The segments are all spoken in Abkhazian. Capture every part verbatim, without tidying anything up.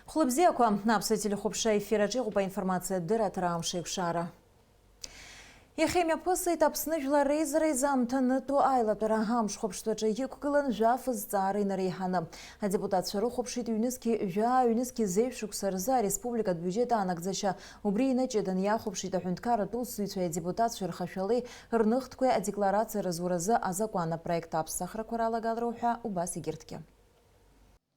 Хәлыбзиақәа, Аԥсуа телехәаԥшра ефир аҿы иҟоуп аинформациатә дырраҭара Амш еиқәшара. Иахьа имҩаԥысит Аԥсны жәлар реизара изаамҭанытәу аилатәара. Амшхәаԥштәаҿы иқәгылан жәаф зҵаара инареиҳаны. Адепутатцәа рыхәаԥшит ҩнызқьи жәаа, ҩнызқьи зеижә шықәса рзы ареспубликатә биуџьет аанагӡашьа. Убри инаҷыдан иахәаԥшит аҳәынҭқарратә усзуҩцәеи адепутатцәеи рхашәалеи рныхтәқәеи адекларациа рызуразы азакәан апроект аԥсахрақәа ралагалара уҳәа убас егьырҭгьы.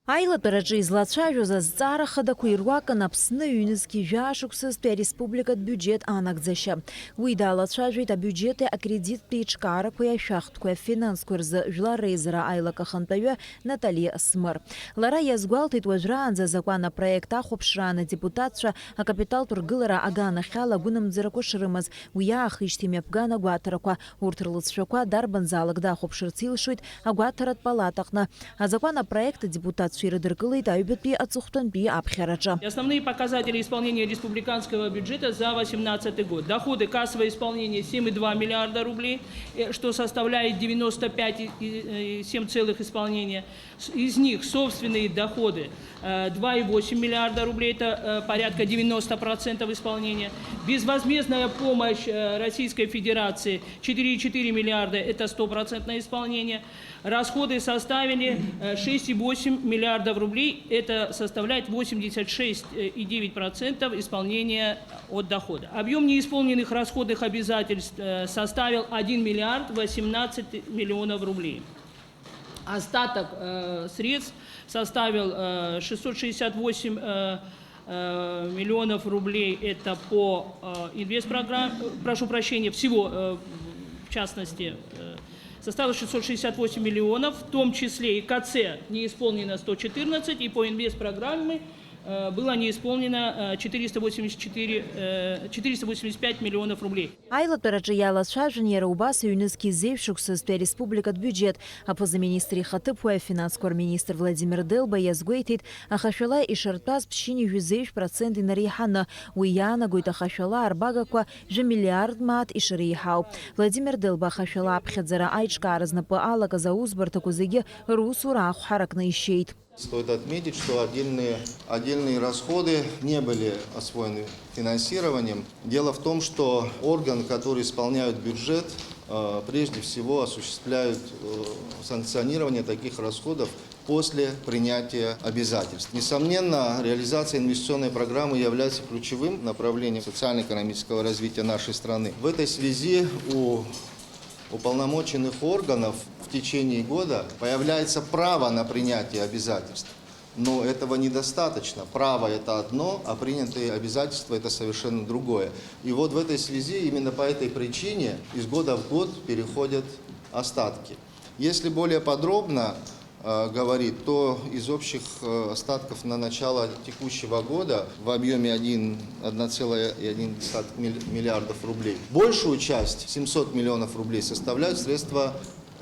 Аилатәараҿы излацәажәоз азҵаара хадақәа ируакын Аԥсны ҩнызқьи жәаа шықәсазтәи ареспубликатә биуџьет аанагӡашьа. Уи даалацәажәеит абиуџьети акредиттәи еиҿкаарақәеи ашәахтәқәеи афинансқәеи рзы жәлар реизара аилак ахантәаҩы Натали Смыр. Лара иазгәалҭеит, уажәраанӡа азакәан апроект ахәаԥшраан адепутатцәа акапиталтә ргылара аганахьала агәынамӡарақәа шрымаз, уи аахижьҭеи мҩаԥган агәаҭарақәа. Урҭ рлыҵшәақәа дарбанзаалак дахәаԥшырц илшоит агәаҭаратә палатаҟны. Азакәан апроект адепутатцәа ирыдыркылеит аҩбатәи аҵыхәтәантәи аԥхьараҿы. Основные показатели исполнения республиканского бюджета за восемнадцатый год. Доходы, кассовое исполнение семь и два миллиарда рублей, э, что составляет девяносто пять и семь целых исполнения. С-, из них собственные доходы, э, два и восемь миллиарда рублей, это, э, порядка девяносто процентов исполнения. Безвозмездная помощь, э, Российской Федерации четыре и четыре миллиарда, это стопроцентное исполнение. Расходы составили, э, шесть и восемь миллиардов рублей, это составляет восемьдесят шесть и девять процентов исполнения от дохода. Объём неисполненных расходных обязательств, э, составил один миллиард восемнадцать миллионов рублей. Остаток, э, средств составил, э, шестьсот шестьдесят восемь, э, э, миллионов рублей. Это по, э, инвестпрограмме, э, прошу прощения, всего, э, в частности, э, составил шестьсот шестьдесят восемь миллионов, в том числе и КЦ не исполнено сто четырнадцать, и по инвестпрограмме, э, было не исполнено, э, четыреста восемьдесят четыре, э, четыреста восемьдесят пять миллионов рублей. Аилатәараҿы иалацәажәон иара убас аҩнызқьи зеижә шықәсазтәи ареспубликатә биуџьет. Аԥыза-министр ихаҭыԥуаҩ афинансқәа рминистр Владимир Делба иазгәеиҭеит, ахашәала ишартәаз ԥшьынҩажәи зеижә процент инареиҳаны. Уи иаанагоит ахашәала арбагақәа жәа миллиард мааҭ ишыреиҳау. Владимир Делба ахашәала аԥхьаӡара аиҿкаара знапы алакыз аусбарҭақәа зегьы русура ахә ҳаракны ишьеит. Стоит отметить, что отдельные, отдельные расходы не были освоены финансированием. Дело в том, что орган, который исполняет бюджет, э, прежде всего осуществляют, э, санкционирование таких расходов после принятия обязательств. Несомненно, реализация инвестиционной программы является ключевым направлением социально-экономического развития нашей страны. В этой связи у уполномоченных органов в течение года появляется право на принятие обязательств. Но этого недостаточно. Право — это одно, а принятые обязательства — это совершенно другое. И вот в этой связи, именно по этой причине, из года в год переходят остатки. Если более подробно, э, говорить, то из общих, э, остатков на начало текущего года в объёме один, одна целая одна десятая милли-, миллиардов рублей, большую часть, семьсот миллионов рублей, составляют средства,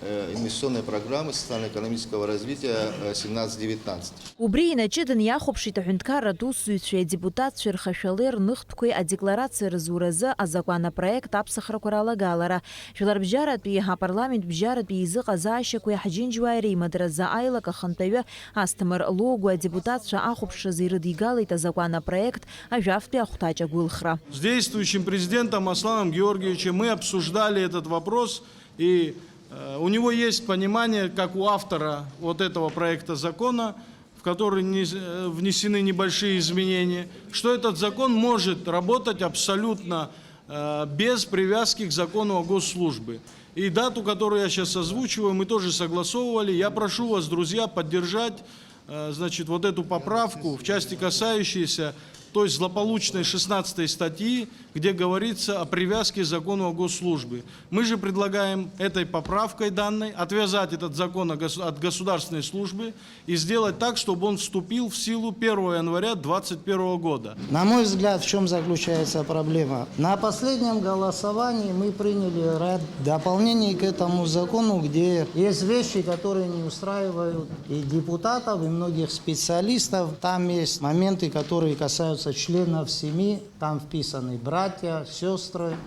э, инвестиционной программы социально-экономического развития, э, семнадцать девятнадцать. Убри инаҷыданы иахәаԥшит аҳәынҭқарратә усзуҩцәеи адепутатцәеи рхашәалеи рныхтәқәеи адекларациа рызуразы азакәан апроект аԥсахрақәа ралагалара. Жәларбжьаратәи апарламент бжьаратәи изыҟазаашьақәеи ҳџьынџьуааи реимадразы аилак ахантәаҩы Асҭамыр Логәуа адепутатцәа ахәаԥшразы ирыдигалеит азакәан апроект ажәафтәи ахәҭаҷ агәылхра. С действующим президентом Асланом Георгиевичем мы обсуждали этот вопрос, и, э, у него есть понимание, как у автора вот этого проекта закона, в который не-, э, внесены небольшие изменения, что этот закон может работать абсолютно, э, без привязки к закону о госслужбе. И дату, которую я сейчас озвучиваю, мы тоже согласовывали. Я прошу вас, друзья, поддержать, э, значит, вот эту поправку в части, касающейся той злополучной шестнадцатой статьи, где говорится о привязке к закону о госслужбе. Мы же предлагаем этой поправкой данной отвязать этот закон о гос-, от государственной службы и сделать так, чтобы он вступил в силу первого января двадцать первого года. На мой взгляд, в чём заключается проблема? На последнем голосовании мы приняли ряд дополнений к этому закону, где есть вещи, которые не устраивают и депутатов, и многих специалистов. Там есть моменты, которые касаются членов семьи. Там вписаны братья, сёстры,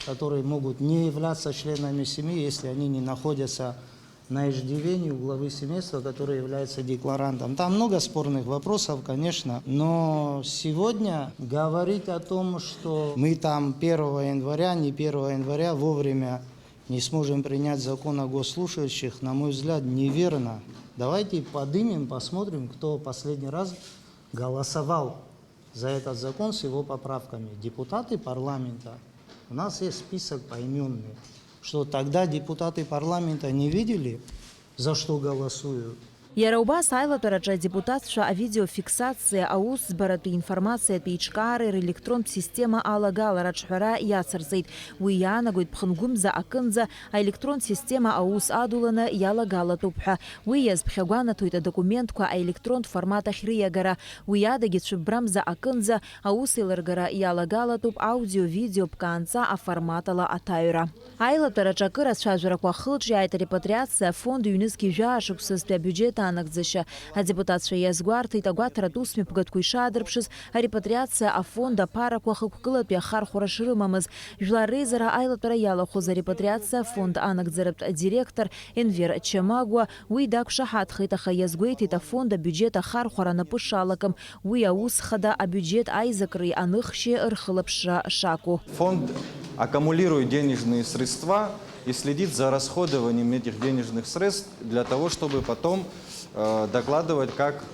которые могут не являться членами семьи, если они не находятся На иждивении у главы семейства, который является декларантом. Там много спорных вопросов, конечно, но сегодня говорить о том, что мы там первого января, не первого января вовремя не сможем принять закон о госслужащих, на мой взгляд, неверно. Давайте подымем, посмотрим, кто последний раз голосовал за этот закон с его поправками. Депутаты парламента, у нас есть список поименный, что тогда депутаты парламента не видели, за что голосуют. Иара убас аилатәараҿы адепутатцәа авидеофиксациа, аусӡбаратәи информациатәи еиҿкаареи релектронтә система алагалара аҿҳәара иацырҵеит. Уи иаанагоит ԥхынгәымза акынӡа аелектронтә система аус адуланы иалагалатәуп ҳәа. Уи иазԥхьагәанаҭоит адокументқәа аелектронтә формат ахь риагара. Уи адагьы цәыббрамза акынӡа аус еилыргара иалагалатәуп аудио-видео ԥкаанҵа аформатала аҭаҩра. Аилатәараҿы акыр ацәажәарақәа ахылҿиааит арепатриациа афонд ҩнызқь жәаа шықәсазтәи абиуџьет анагӡашьа. Адепутатцәа иазгәарҭеит агәаҭаратә усмҩаԥгатәқәа ишаадырԥшыз арепатриациа афонд аԥарақәа хықәкылатәи ахархәара шрымамыз. Жәлар реизара аилатәара иалахәыз арепатриациа афонд анагӡаратә директор Енвер Чамагәа уи дақәшаҳаҭхеит, аха иазгәеиҭеит, афонд абиуџьет ахархәара анапы шалакым, уи аус хада абиуџьет аизакреи аныхшьеи рхылаԥшра шаку. Фонд аккумулирует денежные средства и следит за расходованием этих денежных средств для того, чтобы потом, э, докладывать как,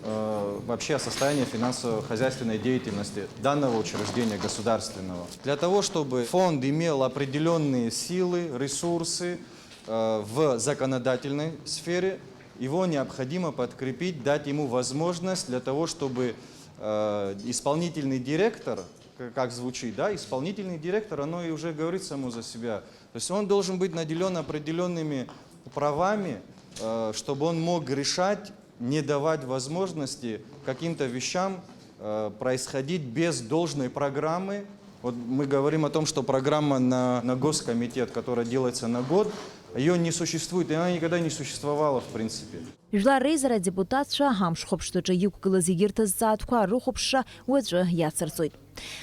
э, вообще о состоянии финансово-хозяйственной деятельности данного учреждения государственного. Для того, чтобы фонд имел определённые силы, ресурсы, э, в законодательной сфере, его необходимо подкрепить, дать ему возможность для того, чтобы, э, исполнительный директор, к-, как звучит, да, исполнительный директор, оно и уже говорит само за себя. То есть он должен быть наделён определёнными правами, э, чтобы он мог решать, не давать возможности каким-то вещам, э, происходить без должной программы. Вот мы говорим о том, что программа на, на госкомитет, которая делается на год, её не существует, и она никогда не существовала, в принципе. Жәлар реизара адепутатцәа амш хәаԥштәаҿы иқәгылаз егьырҭ азҵаатәқәа рыхәаԥшра уаҵәы иацырҵоит.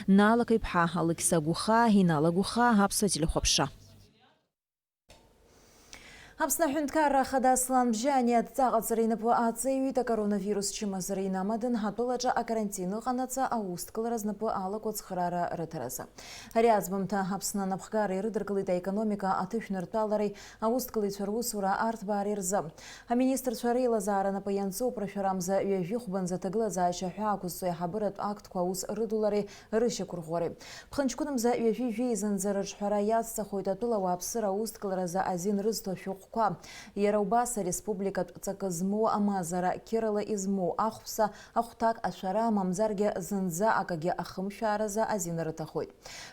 Наала Каиԥҳа, Алықьса Гәыхаа, Инала Гәыхаа, Аԥсуа телехәаԥшра. Аԥсны аҳәынҭқарра ахада Аслан Бжьани адҵа ҟаҵара инапы аҵаҩит, акоронавирус чымазара инамаданы атәылаҿы акарантин ыҟанаҵы аусҭкылара знапы алаку ацхыраара рыҭаразы. Ари аӡбамҭа Аԥсны анапхгара ирыдыркылеит аекономика аҭышәныртәалареи аусҭкылаҩцәа русура арҭбаареи рзы. Аминистрцәа реилазаара напы ианҵоуп рашәарамза ҩажәи хәбанӡа аҭагылазаашьа ҳәа ақәызҵо аиҳабыратә актқәа аус рыдулареи рышьақәырӷәӷәареи. Ԥхынҷкәынмза ҩажәи жәеизанӡа рыҿҳәара иацҵахоит атәыла ауааԥсыра аусҭкыларазы азин рызҭо ашәҟәқәа. Иара убас ареспубликатә ҵакы змоу амазара, қьырала измоу ахәԥса, ахәҭак ашәара, мамзаргьы зынӡа акагьы ахымшәааразы азин рыҭахоит.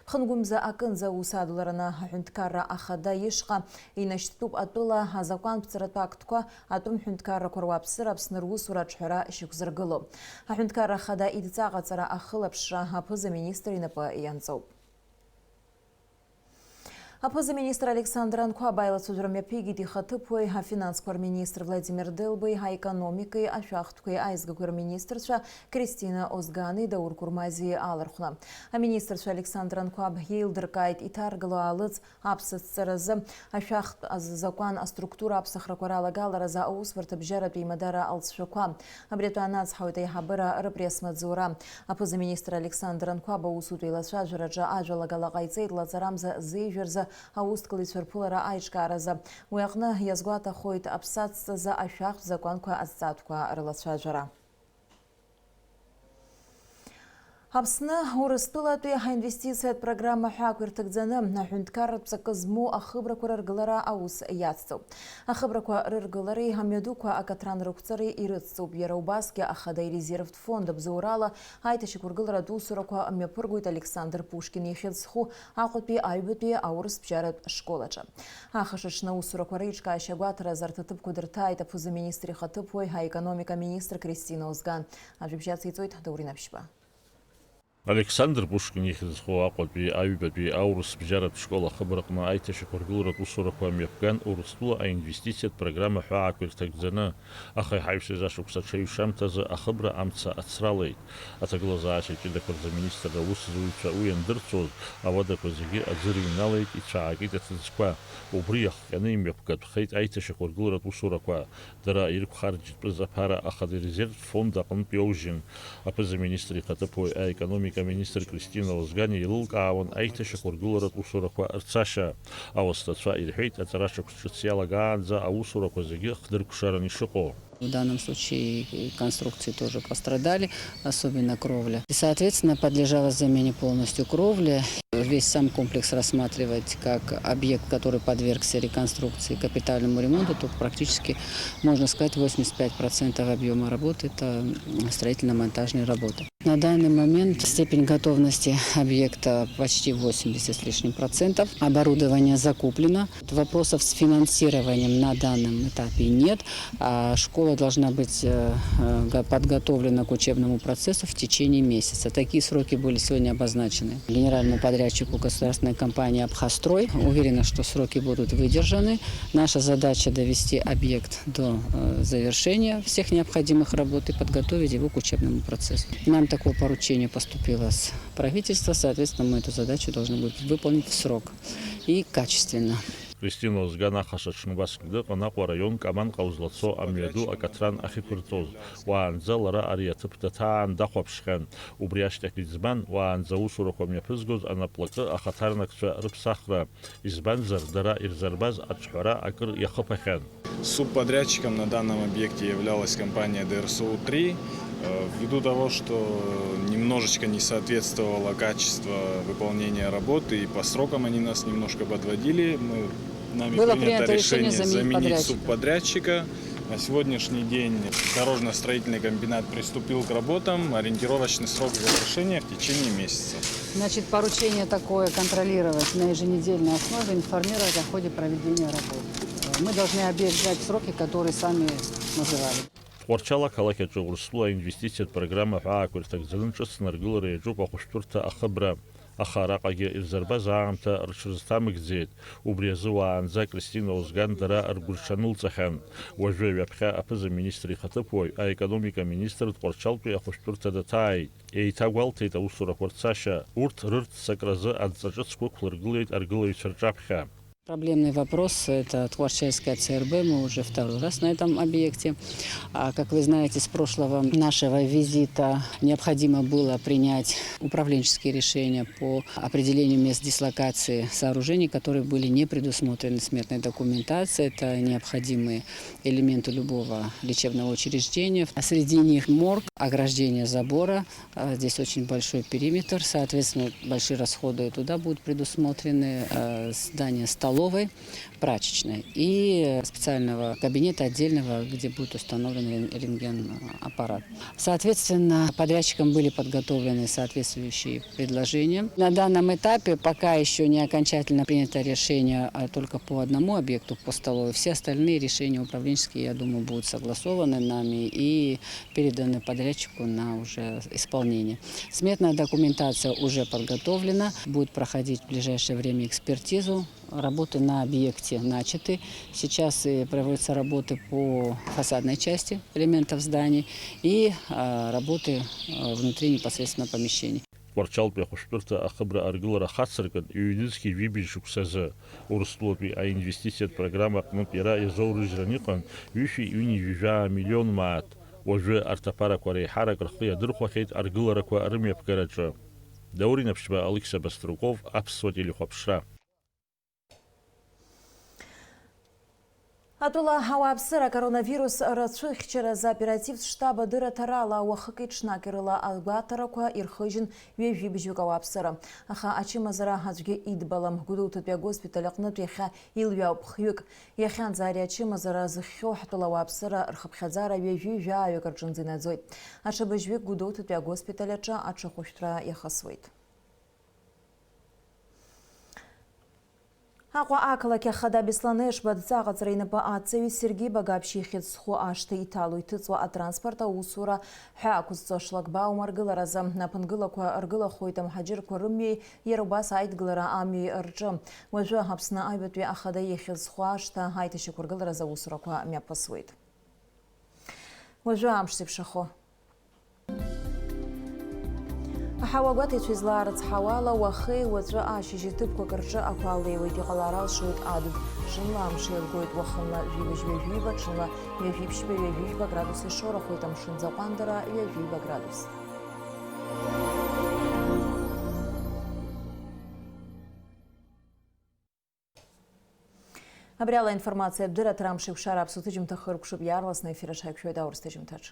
Ԥхынгәымза акынӡа аус адулараны аҳәынҭқарра ахада ишҟа инашьҭтәуп атәыла азакәанԥҵаратә актқәа, атәым ҳәынҭқаррақәа руааԥсыра Аԥсны русура аҿҳәара шьақәзыргыло. Аҳәынҭқарра ахада идҵа ҟаҵара ахылаԥшра аԥыза-министр инапы ианҵоуп. Аԥыза-министр Александр Анқәаба аилацәажәара мҩаԥигеит ихаҭыԥуаҩ, афинансқәа рминистр Владимир Делбеи, аекономикеи ашәахтәқәеи аизгақәеи рминистрцәа Кристина Озгани Даур Курмази алархәны. Аминистрцәа Александр Анқәаб еилдыркааит иҭаргыло аалыҵ аԥсацҵаразы, ашәахтә азакәан аструктура аԥсахрақәа ралагаларазы аусбарҭа бжьаратәи имадара алҵшәақәа. Абри атәы анацҳауеит аиҳабыра рыпресс-маҵзура. Аԥыза-министр Александр Анқәаб аусутә еилацәажәараҿы ажәалагала ҟаиҵеит лаҵарамза зеижә рзы аусҭкылаҩцәа рԥылара аиҿкааразы. Уи аҟны иазгәаҭахоит аԥсацҵазы ашәахтә закәанқәа азҵаатәқәа рылацәажәара. Аԥсны Урыстәылатәи аинвестициатә программа ҳәа ақәирҭыгӡаны аҳәынҭқарратә ҵакы змоу ахыбрақәа рыргылара аус иацҵоуп. Ахыбрақәа рыргылареи амҩадуқәа акаҭран рықәҵареи ирыцҵоуп, иара убасгьы ахада ирезервтә фонд абзоурала аиҭашьақәыргыларатә усурақәа мҩаԥыргоит Александр Пушкин ихьӡ зху Аҟәатәи аҩбатәи аурыс бжьаратә школ аҿы. Ахаша аҽны аусурақәа реиҿкаашьа агәаҭаразы арҭ аҭыԥқәа дырҭааит аԥыза-министр ихаҭыԥуаҩ, аекономика аминистр Кристина Озган. Ажәабжь ациҵоит Даур Инаԥшьба. Александр Пушкин ихьӡ зху Аҟәатәи аҩбатәи аурыс бжьаратә школ ахыбраҟны аиҭашьақәыргыларатә усурақәа мҩаԥган Урыстәыла аинвестициатә программа ҳәаақәа ирҭагӡаны, аха иҳаҩсыз ашықәс аҽеиҩшамҭазы ахыбра амца ацралеит. Аҭагылазаашьа ҷыдақәа рзы аминистрра аусзуҩцәа уи иандырцоз, ауадақәа зегьы аӡы рыҩналеит, ицәаакит аҭыӡқәа. Убри иахҟьаны имҩаԥгатәхеит аиҭашьақәыргыларатә усурақәа. Дара ирықәхарџьтәыз аԥара ахада ирезервтә фонд аҟынтә иоужьын. Аԥыза-министр ихаҭыԥуаҩ аекономика аминистр Кристина Озгани еилылкаауан аиҭашьақәыргыларатә усурақәа рцашьа. Ауасҭацәа ирҳәеит, аҵара шықәс ҿыц иалагаанӡа аусурақәа зегьы хдыркәшаран ишыҟоу. В данном случае и конструкции тоже пострадали, особенно кровля. И, соответственно, подлежала замене полностью кровли. Весь сам комплекс рассматривать как объект, который подвергся реконструкции, капитальному ремонту, то практически, можно сказать, восемьдесят пять процентов объёма работы — это, м, строительно-монтажные работы. На данный момент степень готовности объекта почти восемьдесят с лишним процентов. Оборудование закуплено. Вопросов с финансированием на данном этапе нет. А школа должна быть, э, э, го-, подготовлена к учебному процессу в течение месяца. Такие сроки были сегодня обозначены генеральному подрядчику государственной компании «Абхазстрой». Уверена, что сроки будут выдержаны. Наша задача — довести объект до, э, завершения всех необходимых работ и подготовить его к учебному процессу. Нам такое поручение поступило с правительства, соответственно, мы эту задачу должны будем выполнить в срок и качественно. Кристина Озган ахаша ҽны убасгьы дыҟан Аҟәа араион Каманҟа узлацо амҩаду акаҭран ахьықәырҵоз. Уаанӡа лара ари аҭыԥ даҭаан дахәаԥшхьан. Убри ашьҭахь иӡбан, уаанӡа аусурақәа мҩаԥызгоз анаплакы ахаҭарнакцәа рыԥсахра. Избанзар, дара ирзырбаз аҿҳәара акыр иахыԥахьан. Субподрядчиком на данном объекте являлась компания Д Р С У три. Э, ввиду того, что немножечко не соответствовало качество выполнения работы, и по срокам они нас немножко подводили, мы, нами Было принято принято решение решение заменить заменить подрядчика. Субподрядчика. На сегодняшний день дорожно-строительный комбинат приступил к работам. Ориентировочный срок завершения в течение месяца. Значит, поручение такое — контролировать на еженедельной основе, информировать о ходе проведения работ. Э, мы должны объект сдать в сроки, которые сами называли. Тҟәарчал ақалақь аҿы Урыстәыла аинвестициатә программа ҳәаақәа ирҭагӡаны ҿыцны аргылара иаҿуп ахәышәтәырҭа ахыбра. Аха араҟагьы ирзырбаз аамҭа рҽрызҭамыгӡеит. Убри азы уаанӡа Кристина Озган дара ргәырҽанылҵахьан. Уажәы ҩаԥхьа аԥыза-министр ихаҭыԥуаҩ, аекономика министр Тҟәарчалтәи ахәышәтәырҭа даҭааит. Еиҭагәалҭеит аусурақәа рцашьа. Урҭ рырццакразы адҵа ҿыцқәа ықәлыргылеит аргылаҩцәа рҿаԥхьа. Проблемный вопрос — это Тҟәарчальская Ц Р Б, мы уже второй раз на этом объекте. А, как вы знаете, с прошлого нашего визита необходимо было принять управленческие решения по определению мест дислокации сооружений, которые были не предусмотрены сметной документацией. Это необходимые элементы любого лечебного учреждения. А среди них морг, ограждение забора, а, здесь очень большой периметр, соответственно, большие расходы туда будут предусмотрены, а, здание столовой, прачечной и специального кабинета отдельного, где будет установлен рен-, рентген-аппарат. Соответственно, подрядчикам были подготовлены соответствующие предложения. На данном этапе пока ещё не окончательно принято решение, а, только по одному объекту, по столовой. Все остальные решения управленческие, я думаю, будут согласованы нами и переданы подрядчику на уже исполнение. Сметная документация уже подготовлена, будет проходить в ближайшее время экспертизу. Работы на объекте начаты. Сейчас, э, проводятся работы по фасадной части элементов зданий и, а, работы, а, внутри непосредственно помещений. Тҟәарчалтәи ахәышәтәырҭа ахыбра аргылара хацыркын, ҩнызқьи жәибжь шықәсазы. Урыстәылатәи аинвестициатә программа аҟнытә иара иазоурыжьран иҟан ҩышәи ҩынҩажәи жәаа миллион мааҭ. Уажәы арҭ аԥарақәа реиҳарак рхы иадырхәахьеит аргыларақәа рымҩаԥгараҿы. Даур Инаԥшьба, Алықьса Баструков, Аԥсуа телехәаԥшра. Атәыла ауааԥсыра акоронавирус рацәыхьчаразы аоперативтә штаб адырраҭарала уахыки-ҽнаки рыла агәаҭарақәа ирхыжьын ҩажәи бжьҩык ауааԥсыра. Аха ачымазара аӡәгьы идбалам. Гәдоуҭатәи агоспиталь аҟнытә иахьа илҩа ԥхҩык. Иахьанӡа ари ачымазара зыхьхьоу ҳтәыла ауааԥсыра рхыԥхьаӡара ҩажәи жәааҩык рҿынӡа инаӡоит. Аҽа быжьҩык Гәдоуҭатәи агоспиталь аҿы аҽахәышәтәра иахысуеит. Аҟәа ақалақь ахада Беслан Ешба адҵа аҟаҵара инапы аҵаҩит Сергеи Багаԥшь ихьӡ зху ашҭа иҭало иҭыҵуа атранспорт аусура ҳәа ақәызҵо ашлагбаум аргыларазы. Аԥынгылақәа ргылахоит амҳаџьырқәа рымҩеи иара убас аидгылара амҩеи рҿы. Уажәы Аԥсны аҩбатәи ахада ихьӡ зху ашҭа аиҭашьақәыргыларазы аусурақәа мҩаԥысуеит. Уажәы амш зеиԥшрахо. Аҳауа гәаҭеицәа излаарыцҳауала, уахеи уаҵәы ашьыжь ҭыԥқәак рҿы ақәа леиуеит, иҟалар алшоит адыд. Ҽынла амш еилгоит, уахынла жәибжь ҩажәиба, ҽынла ҩажәиԥшьба ҩажәиба градус ишоурахоит, амшын аӡы аҟәандара ҩажәиба градус. Абри ала аинформациатә дырраҭара Амшеикәшара аԥсуа ҭыжьымҭа хыркәшоуп, иаарласны аефир аҿы ҳаиқәшәоит аурыс ҭыжьымҭаҿ.